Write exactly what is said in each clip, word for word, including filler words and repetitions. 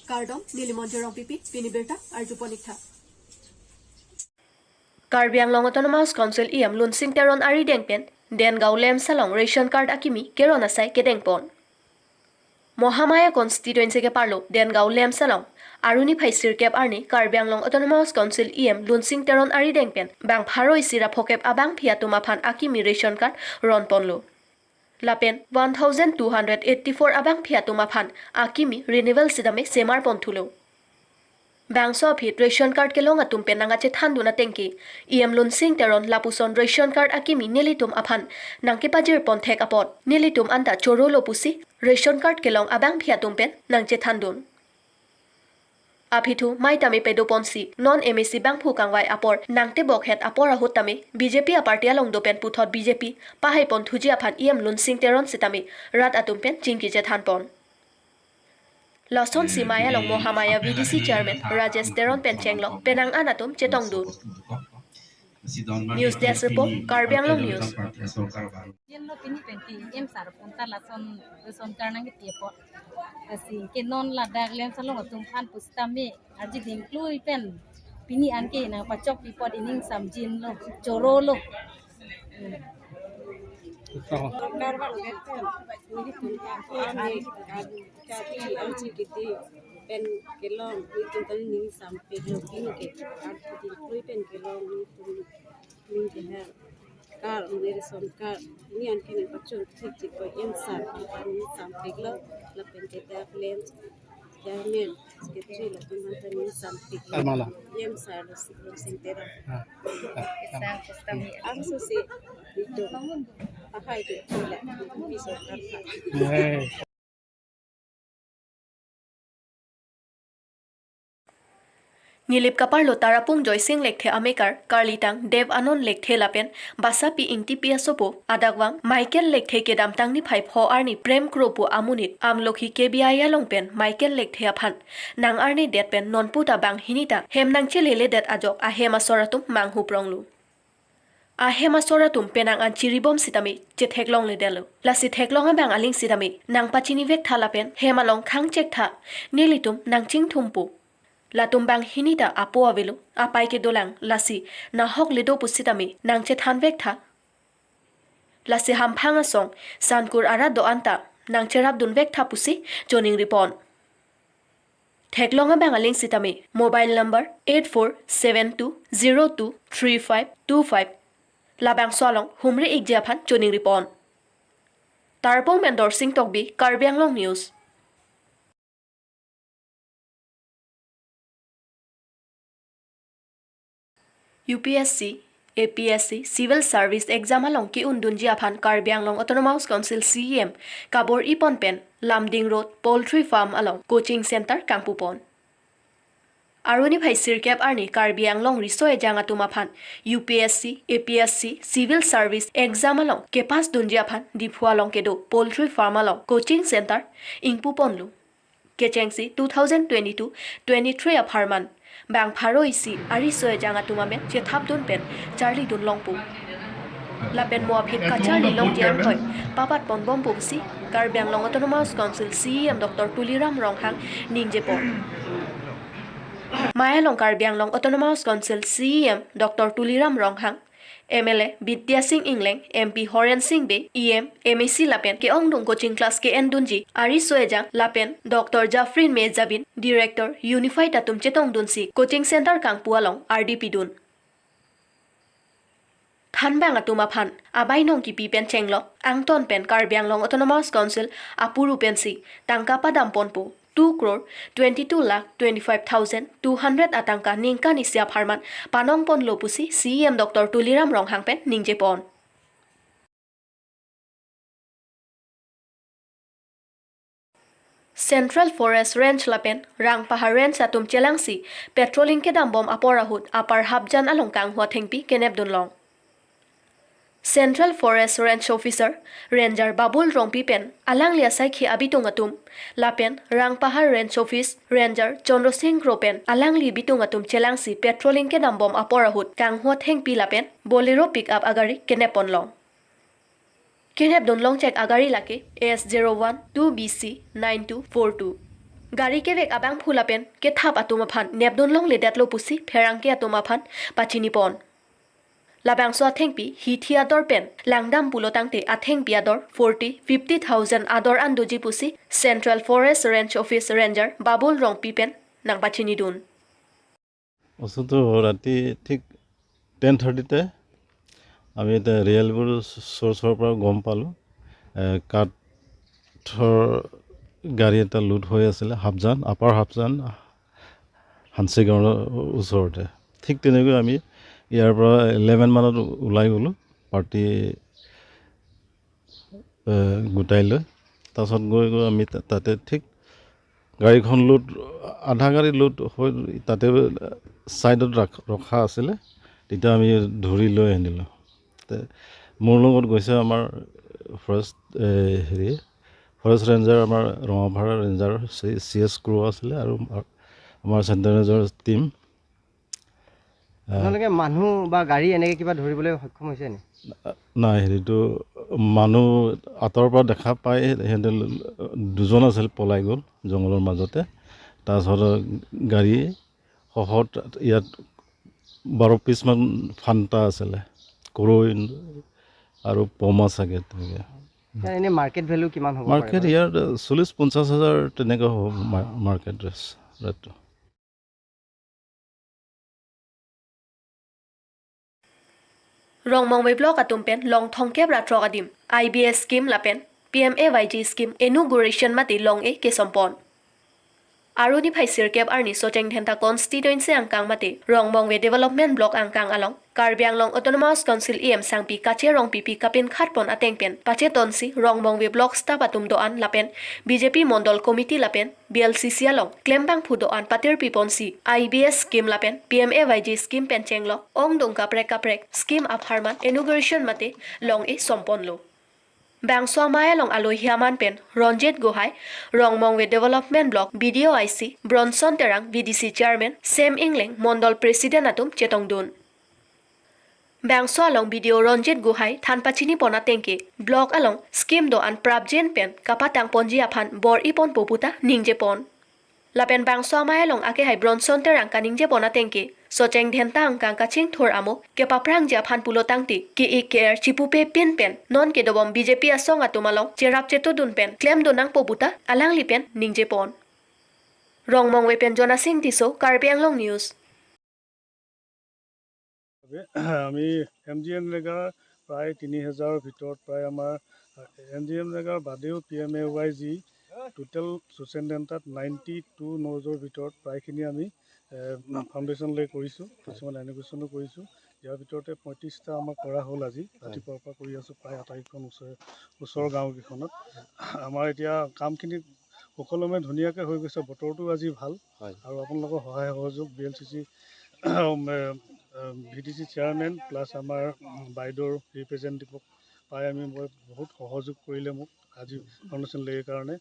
Kardom, neli Monjir Rongpipi, pini birta arjupon ik tha. Karbi Anglong Autonomous Council E M Lunsing Teron arideng pen Dengaon LAMPS along ration card akimi keron asai kedengpon. Mahamaya constituency keparlo Dengaon LAMPS along arni phai sirkep arni Karbi Anglong Autonomous Council E M Lunsing Teron arideng pen bang pharo isi ra phokep abangphi atum aphan akimi ration card ronponlo. Lapen one thousand two hundred eighty-four abangphi atum aphan akimi renewal sitame semarpon thulo. Bangso aphi ration card kelong atum pen nangkachethandun atengke, E M Lunsing Teron lapuson ration card akimi nelitum aphan nangkepajirpon thek apot, nelitum anta chorolo pusi ration card kelong abangphi atum pen nangchethandun. Aphi thu maitame pedoponsi non M A C bangphu kangvai apor nangtebokhet apor ahut tame B J P aparty along do pen puthot B J P pahaipon thuji aphan E M Lunsing Teron sitame rat atum pen chingki chethanpon. Lasonsi maya along Mahamaya V D C Chairman Rajesh Teron pen chenglok penang an atum chetongdun. News Desk Report, Karbi Anglong News. Yen lo pini pen T M sir pon ta lason, lason karnang ke tiapot. Lasi ke non ladak LAMPS along atum aphan pusitame arjiding klui pen pini anke nangpachokpi apot ining samjinlo, chorolo. Hmm. Sorkar vang vet pen nelitum aphan ke adu chati arji kiti pen kelong nelitum ta ning sampiklo, pini ke arjiding klui pen kelong nelitum ning keher card, ration card, pini anke nangpachun thik chik ko M sir aphan ning sampiklo, lapen ke dak LAMPS Chairman, Secretary latum aphan ta ning sampiklo. Sir mala. M sir lo si Lunsing Teron. Ah. Angso si itu. Ahai itu pula. Bisa kata. Hey. Nilip kaparlo Tarapung Joysing Lekthe amekar, karlitang Dev Anand Lekthe lapen basapi Ingtipi asopo, adakvang Michael Lekthe kedamtang niphai pho arni Prem Kro pu amonit, Amlokhi K B I along pen Michael Lekthe aphan nang-arni det pen nonpu ta banghini ta hem nangchelele det ajok ahem asor atum manghupronglo. Ahem asor atum penang an chiribom sitame chetheklongledetlo. Lasi theklong abang aling sitame nangpachini vektha lapen hem along khangchek tha, nelitum nangchingthumpo. Latum banghini ta apo avelo, apai kedolang, lasi nahokledo pusitame nangchethan vektha. Lasi hamphang asong sankur arat do-an ta nangcherapdun vektha pusi choningripon. Theklong abang aling sitame mobile number eight four seven two zero two three five two five labangso along humri ikji aphan choningripon. Tarapung pen Dorsing Tokbi, Karbi Anglong News. U P S C, A P S C, Civil Service Exam along ke-undunji aphan Karbi Anglong Autonomous Council C E M kabor-ipon pen Lumding Road Poultry Farm along coaching center kangpupon. Aruni phai sirkep arni Karbi Anglong riso ejang atum aphan U P S C, A P S C, Civil Service Exam along kepass dunji aphan Diphu along kedo Poultry Farm along coaching center ingpuponlo. Kechengsi two thousand twenty-two twenty-three apharman bang pharo isi ariso ejang atum amen chethapdun pen charlidun longpo. Lapen mo aphi kacharli longji anghoi papatponbompo pusi Karbi Anglong Autonomous Council C E M Doctor Tuliram Ronghang ningjepon. Maya along Karbi Anglong Autonomous Council C E M Doctor Tuliram Ronghang, M L A Bidya Sing Engleng, M P Horen Sing Bey, E M, M A C lapen ke-ongdung coaching class ke-endunji ariso ejang lapen Doctor Jafrin Mejabin, Director Unified atum chetongdunsi coaching center kangpu along ardi pidun. Thanbang atum aphan abai nong kipi pen chenglok angton pen Karbi Anglong Autonomous Council apuru pensi tangka padamponpo, two crore twenty-two lakh twenty-five thousand two hundred atangka ningkan isi apharman panongponlo pusi C E M Doctor Tuliram Ronghang pen ningjepon. Central Forest Range lapen Rangpahar Range atum chelangsi patrolling kedambom apor ahut Upper Hapjan along kanghu athengpi kenepdunlong. Central Forest Range Officer Ranger Babul Rongpi pen alangli asaikhi abitung atum lapen Rangpahar Range Office Ranger Chandra Singh Kro pen alangli bitung atum chelangsi patrolling kedambom apor ahut kanghu athengpi lapen Bolero pickup agari kenepponlong. Kenepdunlongchek agari lake S zero one two B C nine two four two. Gari kevek abangphu lapen kethap atum aphan nepdun longledetlo pusi pherangke atum aphan pachinipon. Labangso athengpi hithi ador pen langdam pulotangte athengpi ador forty, fifty thousand ador an doji pusi Central Forest Range Office Ranger Babul Rongpi pen nangpachinidun. বস্তুটো ৰাতি ঠিক টেন থাৰ্টিতে আমি এতিয়া ৰিয়েলবোৰ চ'ৰ্চৰ পৰা গম পালোঁ। এ, কাঠৰ গাড়ী এটা লোড হৈ আছিলে হাফজান, আপাৰ হাফজান, হাঞ্চি গাঁৱৰ ওচৰতে। ঠিক তেনেকৈ আমি ইয়াৰ পৰা ইলেভেন মানত ওলাই গ'লোঁ। পাৰ্টি এ, গোটাই লৈ তাৰপাছত গৈ গৈ আমি তা- তাতে ঠিক গাড়ীখন লোড, আধা গাড়ী লোড হৈ তাতে ছাইডত ৰাখ- ৰখা আছিলে। তেতিয়া আমি ধৰি লৈ আনিলোঁ। তে মোৰ লগত গৈছে আমাৰ ফৰেষ্ট, এ, হেৰি, ফৰেষ্ট ৰেঞ্জাৰ, আমাৰ ৰঙাপাৰা ৰেঞ্জাৰ চি চি এছ ক্ৰু আছিলে আৰু আমাৰ- আমাৰ চেণ্টাৰ ৰেঞ্জৰ টিম। আপোনালোকে মানুহ বা গাড়ী এনেকে কিবা ধৰিবলৈ সক্ষম হৈছে নি? নাই, হেৰিটো মানুহ আঁতৰৰ পৰা দেখা পাই সিহঁতে দুজন আছিল, পলাই গ'ল জংঘলৰ মাজতে। তাৰপাছত গাড়ী সহ ইয়াত বাৰ পিচমান ফান্তা আছিলে, কৱৈ আৰু পমা চাগে তেনেকে। ইয়াৰ এনে মাৰ্কেট ভেলু কিমান হ'ব পাৰে মাৰ্কেট বাৰু? ইয়াত চল্লিছ পঞ্চাছ হাজাৰ তেনেকে হ'ব মা- মাৰ্কেট ৰেট ৰেটটো। Rongmongve block atum pen long thomkep ra throk adim I B S scheme lapen P M A Y G scheme inauguration mate long-e kesompon. Aru niphai sirkep arni Socheng Dhenta constituency angkang mate Rongmongve Development Block angkang along Karbi Anglong Autonomous Council E M Sangpi Kache Rongpipi kapinkhatpon ateng pen pachetonsi Rongmongve block staff atum do-an lapen B J P mondol committee lapen B L C C along klembangphu do-an patirpiponsi I B S scheme lapen P M A Y G scheme pen chenglok ongdung kaprek kaprek scheme apharman inauguration mate long-e somponlo. Bangso amei along alohi aman pen Ronjit Gohai, Rongmongve Development Block B D O I C, Bronson Terang, V D C Chairman, Sem Engleng, Mondol President atum chetongdun. Bangso along B D O Ronjit Gohai than pachinipon ateng ke block along scheme do-an prapjin pen kapatangponji aphan bor-iponpo puta ningjepon. Lapen bangso amei along akehai Bronson Terang kaningjepon ateng ke Socheng Dhenta angkang kachingthur amo kepaphrangji aphan pulotangte ke-ik ke-er chipupepin pen non kedobom B J P asong atum along cherap chetodun pen klemdun nangpo puta alangli pen ningjepon. Rongmongve pen Jonasing Tisso, Karbi Anglong News. আমি M G N ৰেগাৰ প্ৰায় তিনি হাজাৰৰ ভিতৰত প্ৰায় আমাৰ M G N ৰেগাৰ বাদেও P M A Y G total চোচেন ডেণ্টাত নাইণ্টি টু নজৰ ভিতৰত প্ৰায়খিনি আমি ফাউণ্ডেশ্যন লে কৰিছোঁ, কিছুমান এনোগ্ৰেশ্যনো কৰিছোঁ। ইয়াৰ ভিতৰতে পঁয়ত্ৰিছটা আমাৰ কৰা হ'ল আজি, ৰাতিপুৱাৰ পৰা কৰি আছোঁ। প্ৰায় আঠাইছখন ওচৰ ওচৰৰ গাঁওকেইখনত আমাৰ এতিয়া কামখিনি সুকলমে ধুনীয়াকৈ হৈ গৈছে। বতৰটো আজি ভাল হয়। আৰু আপোনালোকৰ সহায় সহযোগ B L C C V D C chairman plus আমাৰ বাইদেউৰ ৰিপ্ৰেজেণ্টেটিভক পাই আমি মই বহুত সহযোগ কৰিলে মোক আজি ফাউণ্ডেশ্যন লেৰ কাৰণে।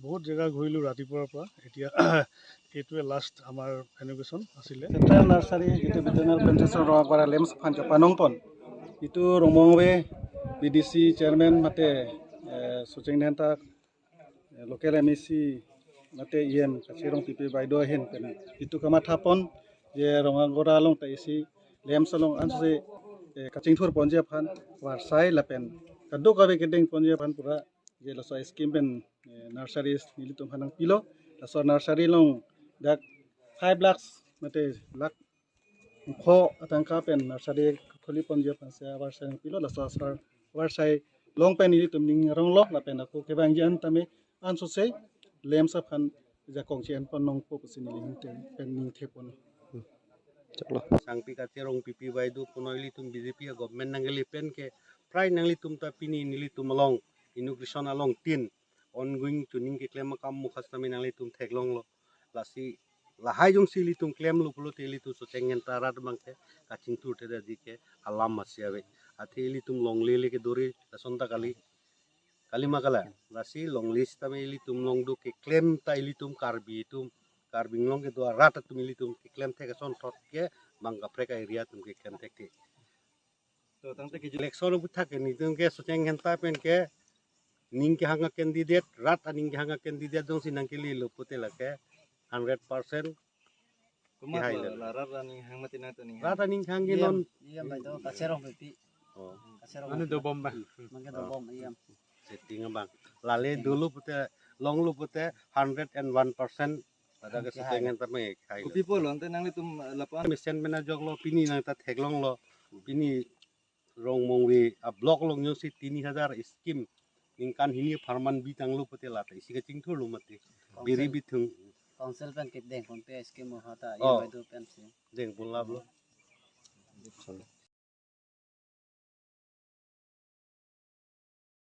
বহুত জেগা ঘূৰিলোঁ ৰাতিপুৱাৰ পৰা। এতিয়া এইটোৱে লাষ্ট আমাৰ এনোগ্ৰেশ্যন আছিলে। Central Nursery, যিটো ভেটেৰিনেৰী প্লেণ্টেশ্যন ৰঙাগড়া লেম্পছ ফান জপানংপন, যিটো ৰঙমঙে বি ডি চি চেয়াৰমেন মাতে, এ, চুচেং নেহেন্তা, এ, লোকেল এম ই চি মাতে ই এম কাচিৰং পি পি বাইদেউ আহিন পেনে যিটো কামাথাপন যে ৰঙাগড়া লং তা এচি লেম্পছ লং আনসে, এ, কাচিংথুৰ পঞ্জী আফান, ৱাৰচাই লাপেন, কাদো কাবে কেডেং পঞ্জী আফান পুৰা, যে লসা স্কিম পেন, এ, নাৰ্চাৰী নিলিতুম হানাং পিলো, লসা nursery long dak five lakhs, মাতে লাখ ওখ আতাংকা পেন নাৰ্চাৰী খুলি পঞ্জী আফান সে আবাৰ চাই পিলো, লসা আচাৰ আবাৰ চাই লং পেন নিলিতুম নিং rong lo, লাপেন আকো কেবাং জি আন তামে আনসে লেম্পছ Affan jakong si en pon nongpo pusi neli hinte pen ningthepon. Sangpi Kache Rongpipi Baideo puno ilitum B J P a government nangkele pen ke prai nanglitum ta pini nelitum along inauguration along tin ongoing chuning keklem akam mukhas tame nanglitum theklonglo. Lasi lahai jongsi ilitum klemlo pulote ilitum Socheng Nehencia rat abang ke kachingthur theda ji ke alam masi ave. Athe ilitum longle le ke dori lason ta kali. Kalima kala, lasi longle sitame ilitum longdo keklem ta ilitum Karbi atum, Karbi Anglong kedo arat atum ilitum keklem thek asonthot ke bang kaprek a-area atum keklem thekthe. To tangte ke election aputhak ke nelitum ke Socheng Nehencia pen ke ning kehang a candidate, rat aning kehang a candidate jongsi nangkele lo pute lake hundred percent. Komat kehai lo, lo. La rat aning hang mati nangtum aning hang? Rat aning hang ke non. Iya, Pak, itu Kacherong P P. Oh. Kacherong. Mane dobom ba? Mane dobom, iya. Setting abang. Lale dolo pute, longlo pute hundred and one percent. Pada ke kehai. Setting anta me kehai lo. Kopi pulo ante nanglitum lapuan? Mesen mena joklo, pini nangta theklonglo. Pini Rongmongve a block along jongsi tini hajar scheme ningkan hini apharman bitanglo pute lata isi kachingthurlo mati. Council. Biri bithung. Council pen kip dengponpe scheme ahut ta, Oh. Iya, Baidu pen si. Dengpon laplo.